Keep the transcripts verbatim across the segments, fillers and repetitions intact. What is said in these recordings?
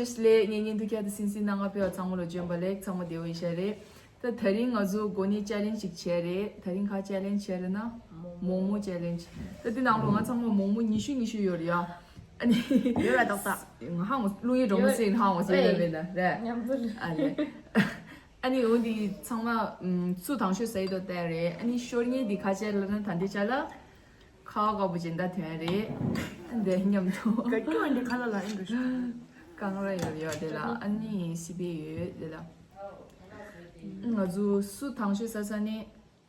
ལས་ངའི་བརྙན་ཐུང་བསྐྱར་དུ་གསན་གཟིགས་གནང་མཁན་ཕེབས་པ་ཚང་མ་ལ་བྱོན་པ་ལེགས། ཚང་མ་བདེ་པོ་ཡིན་ཤག་རེད། ད་དེ་རིང་ང་ཚོ་གོ་ནས་ཅེ་ལེན་ཇི་ཅིག་བྱས་རེད། དེ་རིང་ག་ཅེ་ལེན་ཇི་བྱས་རེད་ན། མོག་མོག་མོག་མོག་ཅེ་ལེན་ཇི། ད་དེ་ནང་ལོགས་ང་ཚང་མ་མོག་མོག་ཉི་ཤུ་ཉི་ཤུ་ཡོད་རེད་ཡ། ཨ་ནི། ཡོད་ར་ཏག་ཏག་ཧ་གོ་ཀླུ་ཡི་སྒྲོལ་མ་ཟེར་ཧ་གོ་ཟེར་ཡོད་མེད་ན་རེད། མཉམ་དུ་ལ། ཨ་རེད། ཨ་ནི་འོ་འདི་ཚང་མ་ཨམ་སུ་དང་ཤོས་ཟ་ཡི་དོ་ལྟ་རེད། ཨ་ནི་ཤོར་ངེས་འདི་ག་ཅེ་ལེན་ན་ད་འདི་ཅ་ལག་ཁ་བ་དཀར་པོ་ཅན་ད་ཐོན་རེད། འདི་མཉམ་དུ། ག་སྐྱོ་འདི་ཁ་ལ་ལ་ཨིན་རུ་ཤ། ཀང་ར་ཡོད་ཡོད་དེ་ལ་ཨ་ནི་སི་པེ་ཡོད་དེ་ལ། ང་ཚོ་སུ་དང་ཤོས་ཟ་ས་ནི་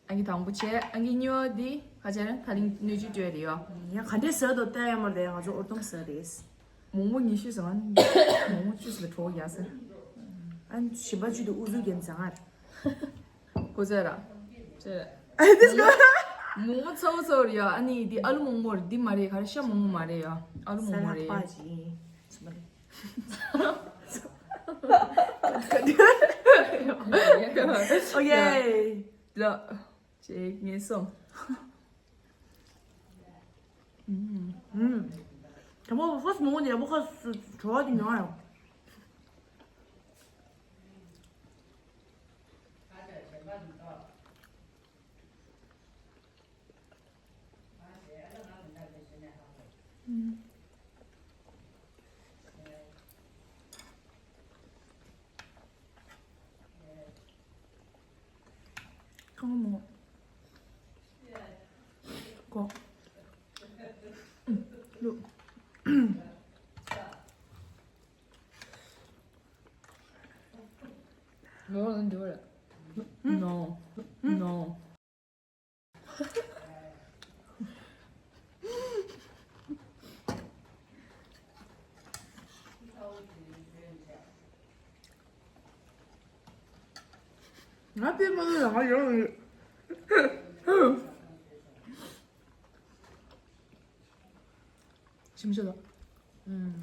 ཨ་གི་དང་པོ་བྱས། ཨ་གི་གཉིས་པ་འདི་ག་ཅེ་ལེན་ད་རིང་སྣོད་བཅུད་སྤྲོད་རེད་ཡོ། ཡ་ག་འདྲས་ཟ་དོ་ལྟ་ཡ་མ་རེད། ང་ཚོ་འོར་ཏོམ་ཟ་རེད། མོག་མོག་ཉི་ཤུ་ཟ་ང་། མོག་མོག་བཅུ་ཟ་ལ་གྲོགས་ཡ་ཟ། ཨ་ནི་ཞིམ་པ་བཅུད་དུ་ཨུ་ཚུགས་རྒྱན་ཟ་ང་། གོ་ཚད་ར། ཚད། ཨ་དེ་སྐོར། མོག་མོག་ཚ་བོ་ཚ་བོ་རེད་ཡ། ཨ་ནི་འདི་ཨ་ལུ་མོག་མོག་རེད། འདི་མ་རེད། ག་རེ་ཤ་མོག་མོག་མ་རེད་ཡ། ཨ་ལུ་མོག་མོག་རེད། ས་ལ་པ་ཅི། ཚུ་མ་རེད། ཨོ་ཁེ། ལ། ཅེས་ངེས་སོང་། ཨུམ། དང་པོ་ཧྥོ་སི་མོག་མོག་དེ་ཡག་པོ་ཁ་སུ་བྲོ་བ་དེ་མྱོང་ཡང་། ཁང་མོ། ཀོ། ལུ། ལོ་ལ་འདི་བ་རེད། ནོ། ནོ། ང་དེ་མ་ལ་ང་ཡོང་། ཞིམ་ཤོས་ལ། ཨུམ།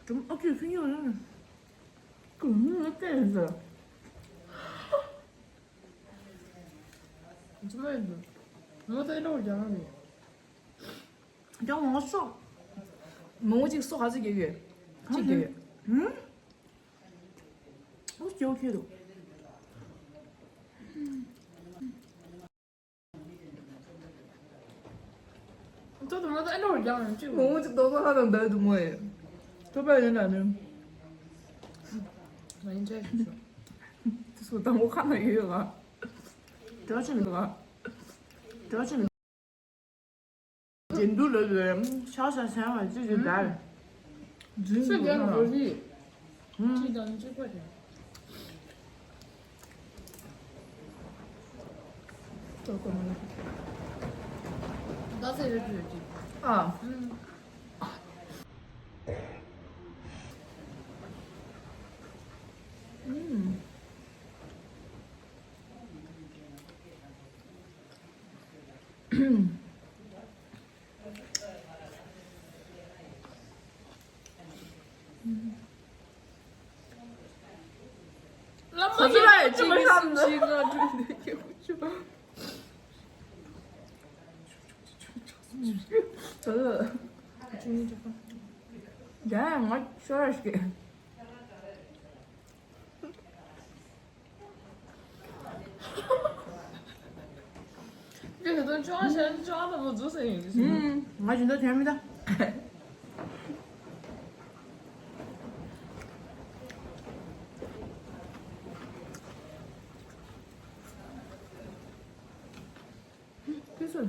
ཨུམ། ཨ་ཁུ་ཁྱོད་ཡོང་ན། ཁུ་མོ་ལ་བལྟས་ཟེར། ཅི་མ་ཡིན་འདུག་ངོ་ཚ་ཡི་འདྲ་བོ་རྒྱག་ན་མི། རྒྱག་ངོ་སོ། མོ་ངོ་གཅིག་སོ་ག་ཚོད་རྒྱག་ཡོད། གཅིག་རྒྱག་ཡོད། ཧུམ། ཨོ་སྐྱོ་ཁྱོད་འདུག་ཏོ་ཏོ་ང་ད་ཨེ་འདྲ་བོ་རྒྱག་ན་ཅི། མོ་ངོ་གཅིག་ཏོག་ཏོག་ཧ་ལམ་འདྲ་འདུག་མོ་ཡི། ཐོབ་པ་ཡིན་ན་ནི། ང་ཡིན་ཆ་ཞུ་ཞུ། དེ་སོ་དང་པོ་ཁ་ན་ཡོད་ཡོད་ལ། འགྲོ་ཆེ་མི་འདུག་ལ། འགྲོ་ཆེ་མི་འདུག་འགྲན་བསྡུར་ལ་ལོས་ཤག་ཤག་བྱས་པ་ཅི་ཞིག་འདར། རྫུན་སུ་རྒྱག་ན་འགྲོ་ཞིག་ཅི་དང་ཅི་པ་རེད། ཏོ་ཀོ་མ་ན། ད་ཟེར་རེ་ཐུ་ཡོད་ཀྱི། ཨ། ཨུམ། ཁོ་ཚོ་ལ་ཡང་གཅིག་གིས་གསུམ་བཞི་ལྔ་དྲུག་བདུན་བརྒྱད་དགུ་བཅུ། ཡ་ང་ཤོར་ཞིག་ང་ཇི་འདྲ་དྲན་མི་ད། ཁྱོད་ཚོ།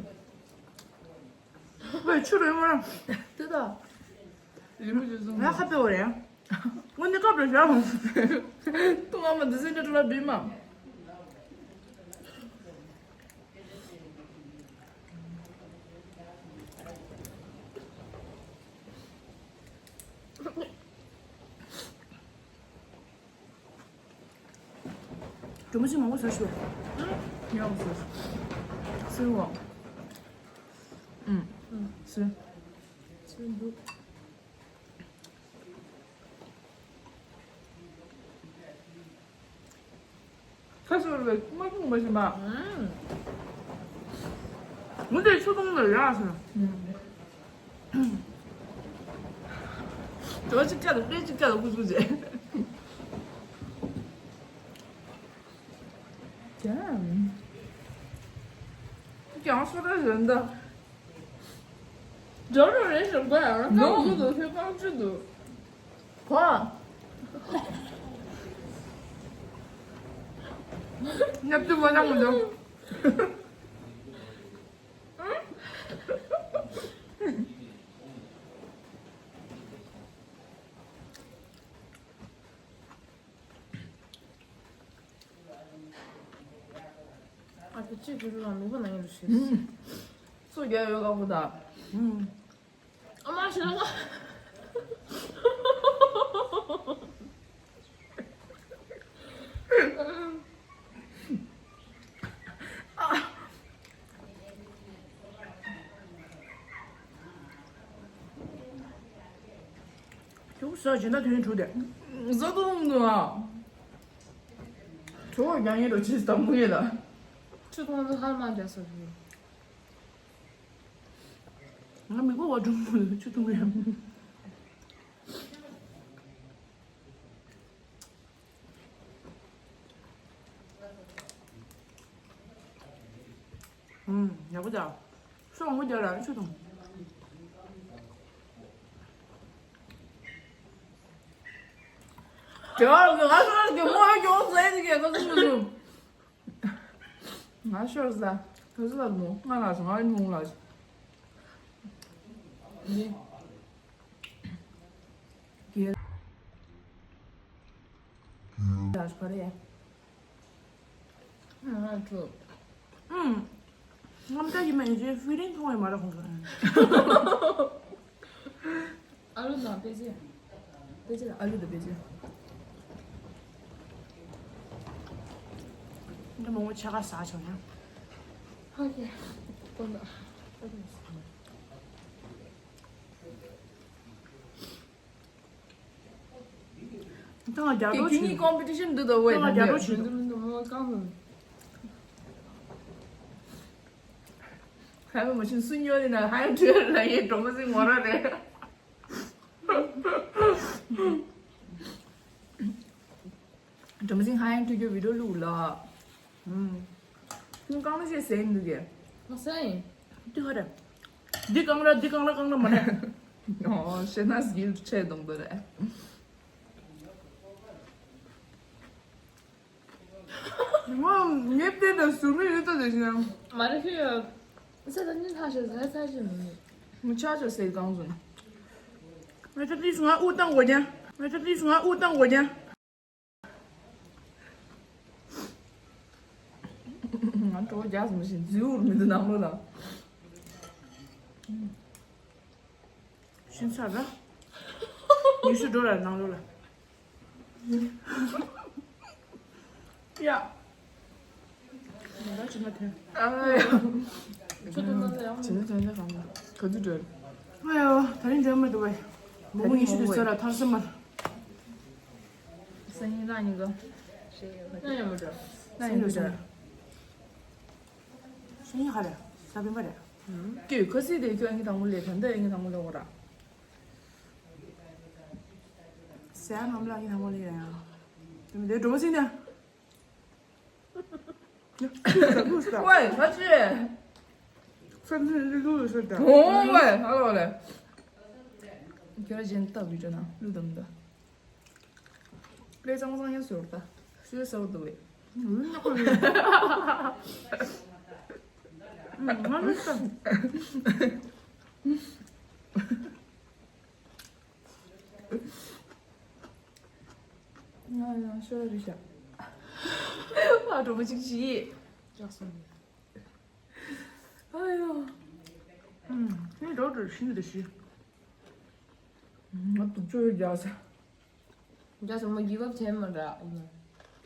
ཝེ་ཆུ་རེད་མ། དེ་ད། རི་མོ་ཅིག་བཟུང་། ང་ཁ་པེ་བ་རེད། ང་ནི་ཁ་པེ་བཞག་ཏུ་ང་མ་འདི་སེ་འདྲ་ལ་བི་མ། གྲོ་མོ་ཞིག་མང་པོ་ཟ་ཤོག་ཡག་པོ་ཟ། སུན་བ། ཨུམ། སུན། ཁ་ཤོར་བའི་དམར་ཁུང་མ་བྱིན་པ། ངུ་དེ་ཆུ་དུང་ལ་ཡག་སོང་། ཇོ་ཅིག་སྐད་དང་དཔེ་ཅིག་སྐད་དང་ཀུ་ཅུ་ཅེ། ཀྱང་སོ་ར་རེད་འདའ། འགྲོ་རོགས་རེད་ཞོགས་པ་ཡང་རྐང་འདུག་འདུག་ཁྱོད་རྐང་བཅུ་འདུག་གོ། ཉབ་ཏུ་མ་ནང་མི་འདུག་ཨ་ཁུ་གཅིག་གི་རུ་ལ་ནུས་པ་ན་ཡིན་རུ་ཤེས། སུ་རྒྱལ་ཡོད་ཁ་པོ་ད། ཨ་མ་ཞེ་ལ། ཁྱོད་ཟ་བྱེད་ན་དོན་དྲུག་དེ། ཟ་དུང་དུ་ཨ། གྲོ་བོ་རྒྱང་ཡིན་རོ་ཅིས་དམ་བུ་ཡེ་ལ། ཆུ་ཐོང་དུ་ཧར་མ་རྒྱ་སོ་བུ། ང་མི་གོ་བ་གྲུང་ཆུ་ཐུང་ཡ། ཡག་པོ་ཅག་ཤོག་ངོ་རྒྱག་ར་ཆུ་དང་། རྒྱ་གར་གྱི་ང་ཤོར་གྱི་མོ་ཡོང་ཟེར་གྱི་ག་ཚོད་མི་འདུག་ང་ཤོར་ཟ། ག་ཚོད་ལ་མོ་ང་ལ་སོང་ང་ཡིན་མོ་ལ་སོང་། ཡེ། རྒྱལ། ལ་སོ་རེད། ང་ཁྲོ། ཨུམ། རྔམ་དྲག་ཡིན་མ་ཡིན་ཅེས་ཧྥི་རིན་མཐོང་བས་མ་ར་ཁོང་ཚོ། ཨ་ལུ་དང་པེ་ཅི། པེ་ཅི་ལ་ཨ་ལུ་དང་པེ་ཅི། འདི་མོ་ངོ་ཆ་ག་ཟ་ཆོག་ཡང་། ཧ་ཀེ། ཀོན་ད། ད་ང་རྒྱ་རོ་ཆུ། ཀོམ་པི་ཊི་ཤན་འདི་ད་ཝེ་ད་ང་རྒྱ་རོ་ཆུ། ཁ་མི་མ་ཤིན་སུ་ཉོ་ནི་ན་ཧའི་ཊུ་ལ་ཡེ་འགྲོ་མ་སྲིད་ངོ་ར་རེད། འགྲོ་མ་སྲིད་ཧའི་ཊུ་གི་བི་ཌིའོ་ལུག་ལ། ཁྱོད་རྐང་ལ་ཞེས་ཟེར་འདུག་གས། ང་ཟེར་ཡིན། འདི་ག་རེད། འདི་རྐང་ར་འདི་རྐང་ར་རྐང་ར་མ་རེད། ཨོ་ཤེ་ན་སྒིལ་ཆེ་གཏོང་དོ་རེད། ང་ངེས་པར་དུ་ཟུར་མིག་ཡོད་ཚད་དེ་བཞིན། མ་རེད་ཁྱོད། ས་ད་ནི་ཐག་ཆོད་ཟ་ས་ཆོད་མི་མི་ཆག་ཆོད་ཟེར་གང་བཟོ་ན། ང་ཚོ་ཏིས་ང་དབུགས་བཏང་དགོས་ཀྱང་། ང་ཚོ་ཏིས་ང་དབུགས་བཏང་དགོས་ཀྱང་། ང་གྲོགས་རྒྱག་སོང་ཞིག་འཛུལ་བར་མི་འདུག་ནང་ལོགས་ལ། ཤིན་ཚར་ར། ཉི་ཤུ་འགྲོ་ར་ནང་ལོགས་ལ། ཡ། ང་ར་ཅི་མ་ཐོན། ཨ་ཡ། ཆུ་དུང་ན་ཡང་། ཇི་ནས་ཐོན་ན་གང་ན། ག་དུས་འགྲོ། ཨ་ཡ། ད་རིང་འགྲོ་མ་འདུག་བས། མོ་མོ་ཉི་ཤུ་དུས་ཚོད་ལ་ཐར་སེ་མར། སང་ཉིན་ལ་ཉིན་ག་ན་ཡང་མི་འགྲོ། ན་ཡང་མི་འགྲོ། སང་ཉིན་ག་རེད། ས་བིན་པ་རེད། ཀྱེ་ཁ་སི་དེ་ཁྱོད་ཨ་ནི་དང་པོ་ལས་ད་འདི་ཨ་ནི་དང་པོ་ལས་འོ་ར། ཟས་ངམ་ལ་ཨ་ནི་དང་པོ་ལས་ཡ། དེ་མི་དེ་འགྲོ་མ་སྲིད་ནས། ཝེ་ང་ཅི། ས་འཛིན་ལི་ལུ་ལ་ཤོད་ད། ཨོ་ཝེ་ཧ་ལོ་ལེ། ཁྱོད་ར་གཞན་ལྟ་བུའི་འགྲོ་ན་ལུ་དམ་ད། ལས་ཙང་ཙང་ཡང་ཟོར་ད། ཤུལ་ཟོར་དུ་བས། ང་ལུས་ད། ང་ཡང་ཤོར་རི་ཤ། ཨ་གྲོགས་པོ་གཅིག་བྱིས། ཅག་སོང་། ཨ་ཡོ། ངས་འགྲོ་འགྲོ་ཤིན་ཏུ་ཤི། ང་དུག་ཅོ་ཡོད་རྒྱག་ས། རྒྱག་ས་མ་གི་བབ་བྱས་མ་འདྲ། ཨ་ཡོ།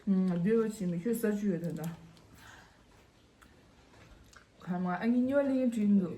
ང་གི་བབ་བྱས་མ་ཁྱོད་ས་ཆུ་ཡོད་ད་ད། ཁ་མ་ཨ་ནི་ཉོ་ལེན་བྲིས་འདུག་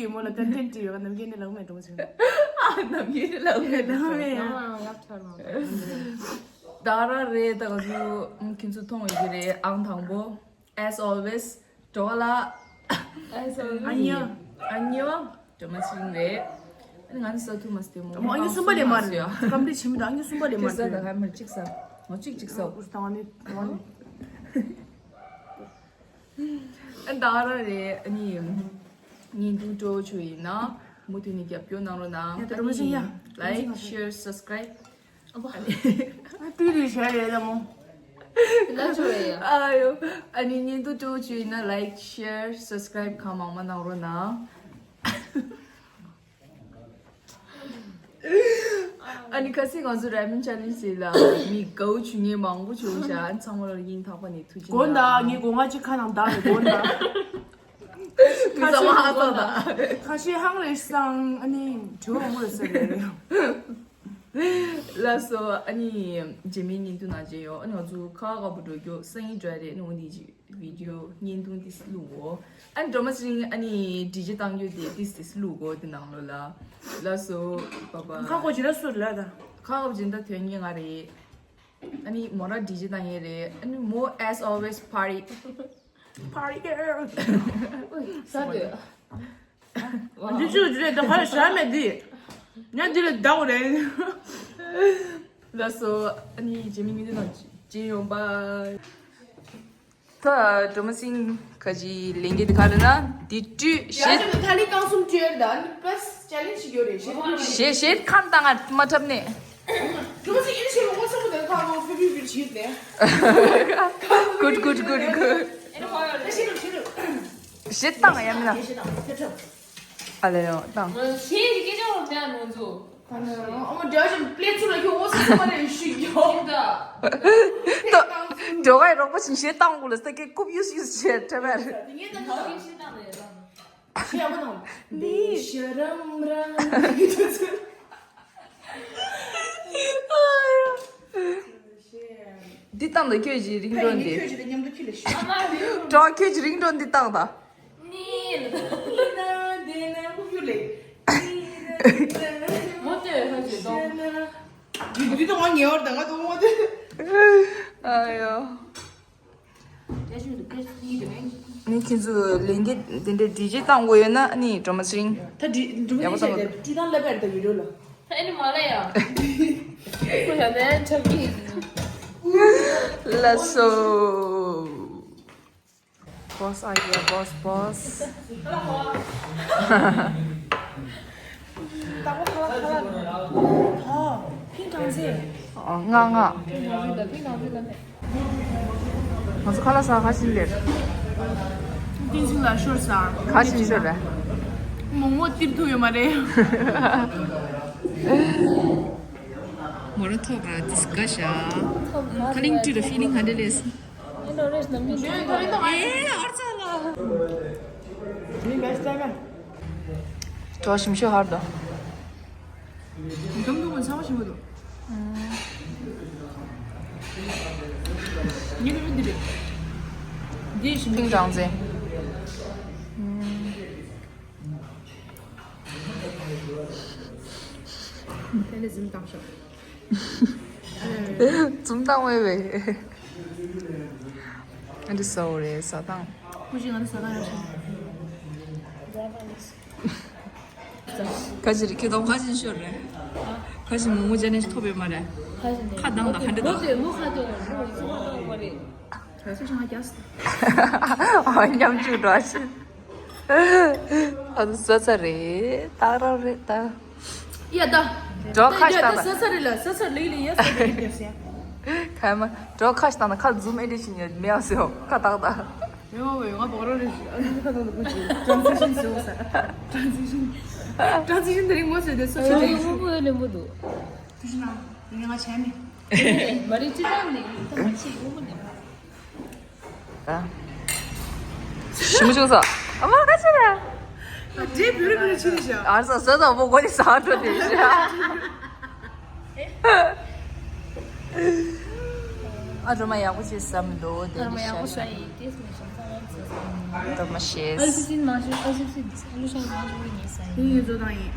ཅིག་ཡོད་མོ་ལ་ཏན་ཏན་ཏིག་ཡོད་ནམ་རྒྱུན་ནི་ལག་མེད་འགྲོ་ཆུང་། ཨ་ནམ་རྒྱུན་ནི་ལག་མེད་འགྲོ་ཆུང་། ཡང་ཡང་ཡག་ཆར་མ། ད་ར་རེད། ད་ག་ཚོད་ཁྱེད་ཚོ་མཐོང་ཡོད་ཀྱི་རེད། ཨང་དང་པོ། As always, Dola. As always. ཨ་ཉོ། ཨ་ཉོ། སྒྲོལ་མ་ཆེན་རེད། ཨ་ནི་ང་ནི་ས་ཐུ་མ་སྟེ་མོ། མོ་ཨ་ཉོ་གསུམ་པ་ལས་མ་རེད། སྐམ་འདི་ཆེ་མི་འདུག་ཨ་ཉོ་གསུམ་པ་ལས་མ་རེད། ད་ག་མར་གཅིག་ཟ། ང་གཅིག་གཅིག་ཟ། ཨུ་སྟང་ནི་ང་ནི། ཨ་ད་ར་རེད། ཨ་ནི་བརྙན་ཐུང་སྤྲོ་བོ་ཆུ་ཡིན་ན་མུ་མཐུད་ནས་རྒྱབ་སྐྱོར་གནང་རོགས་གནང་། ཡ་ད་སྒྲོལ་མ་ཆེན་ཡ། Like, share, subscribe. ཨ་ཏི་རི་བྱས་ཡོད་ལ་མོ། ལ་ཆོ་ཡ། ཨ་ཡོ། ཨ་ནི་བརྙན་ཐུང་སྤྲོ་བོ་ཆུ་ཡིན་ན་like, share, subscribe གང་མང་མང་གནང་རོགས་གནང་། ཨ་ནི་ཁ་སང་ང་ཚོ་རེ་མན་ཆེ་ལེན་ཇི་ཟེར་ལ་མི་དགའ་བོ་བྱུང་མཁན་མང་པོ་བྱུང་ཤག་ཨ་ནི་ཚང་མ་ལ་སྙིང་ཐག་པ་ནས་ཐུགས་རྗེ་གནང་། དགོངས་དག་ངས་སྒོ་ང་གཅིག་ཁ་ནང་བདག་རེད་དགོངས་དག་མི་ཚང་མ་ཧ་ཚང་ད། ཁ་ཤས་ཧང་རེད་སང་ཨ་ནི་དྲི་བ་མང་པོ་ཡོད་ས་རེད། ལགས་སོ། ཨ་ནི་རྗེས་མའི་བརྙན་ཐུང་ནང་མཇལ་ཡོང་། ཨ་ནི་ང་ཚོ་ཁ་ཁ་བུ་འགྲོ་རྒྱུ་སང་ཉིན་འགྲོ་ཡ་རེད། ཨ་ནི་འོ་འདི་ཅིག་བི་ཌི་ཡོ་བརྙན་ཐུང་ཏིས་བླུག་གོ་ཨ་ནི་སྒྲོལ་མ་ཆེན་ཨ་ནི་འདྲི་གཅོད་བཏང་རྒྱུ་དེ་ཏིས་ཏིས་བླུག་གོ་དེ་ནང་ལོགས་ལ། ལགས་སོ། བ་བ། ཁ་ཁོ་ཇི་ལ་སུ་ལ་ད། ཁ་ཁ་བུ་ཇི་འདྲ་ཐོན་ངེས་ང་རེད། ཨ་ནི་མོ་ར་འདྲི་གཅོད་བཏང་ངེས་རེད། ཨ་ནི་མོ་as always party། Party girl། ས་དེ། འདི་ཆུ་འདི་རེད། ད་ཧ་ཤ་མེད་འདི། ཉ་འདི་ལ་ཟླ་བ་རེད། ལགས་སོ། ཨ་ནི་རྗེས་མའི་བརྙན་ཐུང་ནང་མཇལ་ཡོང་པ། ད་སྒྲོལ་མ་སེང་ག་ཅི་ལེན་གྱི་འདི་ག་རེ་ན་འདི་བཀྲུས་ཡ་ཞེས། ཅག་ཐ་ལི་རྐང་གསུམ་བཀྲུས་ཡོད་ད་ནི་པས་ཅ་ལེན་ཞིག་ཡོད་རེད་ཞེས་ཞེས་ཞེས་ཁམས་བཏང་ང་མ་འཁྲབ་ནས། སྒྲོལ་མ་སེང་ཨེ་ཤེས་ལོ་ངོ་ཚ་པོ་དེ་ཁ་ཁོ་ཕི་ཕི་ཕི་ཞིག་ནས། Good, good, good, good. ཨེ་ཤེས་ལོ་ཤེས་ལོ། ཞེས་བཏང་ཡ་མིན་ན། ཞེས་བཏང་ཕེབས་ཕེབས། ཨ་ལེ་ཡོ་བཏང་། ཞེས་ཀྱི་སྐད་ཆ་བོར་ནས་ནོར་འཛུགས། ཨ་མ་འདྲ་ཞིག་པླེ་ཚུར་ལ་ཁྱོད་འོ་སི་སི་མ་རེད་ཞུ་རྒྱོ། ད་འགྲོ་ག་རོགས་པ་ཞིག་ཞེ་བཏང་དགོས་ལ་ས་ཀའི་རྐུབ་གཡུག་གཡུག་བྱས་འཕྲད་པ་རེད། དེ་ངས་ད་ག་ཞིག་བཏང་ནས་ད། ཞེ་ཡག་པོ་དང་། འདི་ཤ་རམ་རམ། འདི་བཏང་དང་ཁྱོད་ཀྱི་རིང་འགྲོ་འདི། ཁྱོད་ཀྱི་མཉམ་དུ་ཁྱི་ལ་ཤ། གྲོགས་ཁྱོད་ཀྱི་རིང་འགྲོ་འདི་བཏང་དང་། ནི་ལ། ནི་ན་དེ་ན་ཁུ་ཁྱུ་ལེ། མོ་ཏོས་ཧ་ཅེ་དོ། འདི་འདི་དང་ང་ཉེ་བར་དང་ང་དང་མོ་ཏོས། ཨ་ཡོ། ནི་ཁྱེད་ཚོ་ལས་འགན་དེ་འདྲའི་སྒྲིག་གཞི་བཏང་དགོས་ཡོད་ན་ནི་སྒྲོལ་མ་སིང་། ད་སྒྲིག་སྒྲིག་གཞི་བྱས་ཏེ་སྒྲིག་སྟངས་ལབ་པར་ད་ཡོད་རོ་ལ། ད་ཨ་ནི་མ་ལ་ཡ། ཁོ་ཡ་ནས་འཁྲབ་ཀྱི། ལ་སོ། Boss are here, boss, boss. ཕིང་གང་ཚེ། ང་ང་། ང་ཚོ་ཁ་ལག་ཟ་ག་ཕྱིན་ལེར། ཏིང་སིང་ལ་ཤོར་ས། ག་ཕྱིན་ཤོར་རེད། མོག་མོག་སྟེར་ཐུབ་ཡོད་མ་རེད། མོ་ར་ཐོབ་ར་དིས་ག་ཤ། ཐོབ་ར། ཁ་ལིང་ཏི་ར་ཕི་ལིང་ག་འདྲ་ལེས། ཨེ་ཨར་ཙ་ལ། གྲོགས་ཞིམ་ཤོས་ཧར་དོ། འདུམ་འདུམ་གི་ཚང་མ་ཞིམ་པོ་འདུག་ཉི་རེ་རེ་འདི་རེད། འདི་ཞིམ་པོ། ཕིང་ཀྲང་ཙེ། དེ་ནས་འཛུམ་བཏང་ཤོག་འཛུམ་བཏང་བས་བས། ཨ་འདི་ཟ་འོ་རེད་ཟ་སྟངས། ཁུ་ཅི་ང་ནི་ཟ་སྟངས་ཡག་ཤོས། ཁ་ཅིག་རེད་ཁྱེད་དང་ཁ་ཅིག་ཤོར་རེད། ཁ་ཅིག་མོག་མོག་ཅན་ནས་ཐོབ་པའི་མ་རེད། ཁ་ཅིག་ནས་ཁ་གདངས་དང་ཁ་འདྲ་དང་། མོག་དེ་མོག་ཁ་དོག་མོག་ཡིན་ཚོ་ཁ་དོག་མ་རེད། ཁ་ཅིག་ཤང་རྒྱགས། ཨ་མཉམ་བཅུག་འགྲོ་ཞིག་ཨ་ཟ་ས་རེད་ད་ར་རེད་ད། ཡ་ད། འགྲོ་ཁ་ཤ་ད་ད། ཟ་ས་རེད་ལ་ཟ་ས་ལི་ལི་ཡ་ཟ་རེད་ཡ་ཟ། ཁ་མ་འགྲོ་ཁ་ཤ་ད་ན་ཁ་འཛུམ་ཨེ་འདྲ་ཞིག་ཉོ་མེད་ཨ་སེ་ཧོ་ཁ་ཏག་ཏག་ཡོ་ཡོ་ང་བོ་རོ་རེ་ཞིག་ཨ་ནི་ཁ་ཏག་ཏག་ཁོ་ཅི་ཊྲན་སི་ཤན་ཟེར་བ་ས། ཊྲན་སི་ཤན། ཊྲན་སི་ཤན་དེ་རིང་མོ་ཟེར་དེ་སོ་ཞིག་རེད། ངོ་བོ་ལེན་པོ་འདུག་དེ་ཤི་ན་ཡིན་ང་ཆད་མི། མ་རེད་ཅི་ལ་ནི་ད་མ་ཆེ་ངོ་བོ་ལེན་པོ། ཞིམ་ཞིམ་ས། ཨ་མ་ཁ་ཆེ་ར། ཨ་ཇེ་བུ་རུ་བུ་རུ་ཆི་རི་ཤ། ཨར་ས་ས་ད་བོ་གོ་ནི་ས་འགྲོ་དེ་ཤ། ཨ་སྒྲོལ་མ་ཡག་པོ་ཅིག་ཟ་མི་འདུག་དེ་ཨ་མ་ནི་ཡག་པོ་ཤ་ཟ་ཡི་ཏེས་མི་ཤ་ས་ཡག་ཟ་ས་ཡི། སྒྲོལ་མ་ཤེས། ཨ་སི་སི་མ་ཤེས་ཨ་སི་སི་ཨ་ལུ་ཤ་མ་ཤེས་ནི་ས་ཡི། དེ་ཡིན་བཟོ་དང་ཡིན།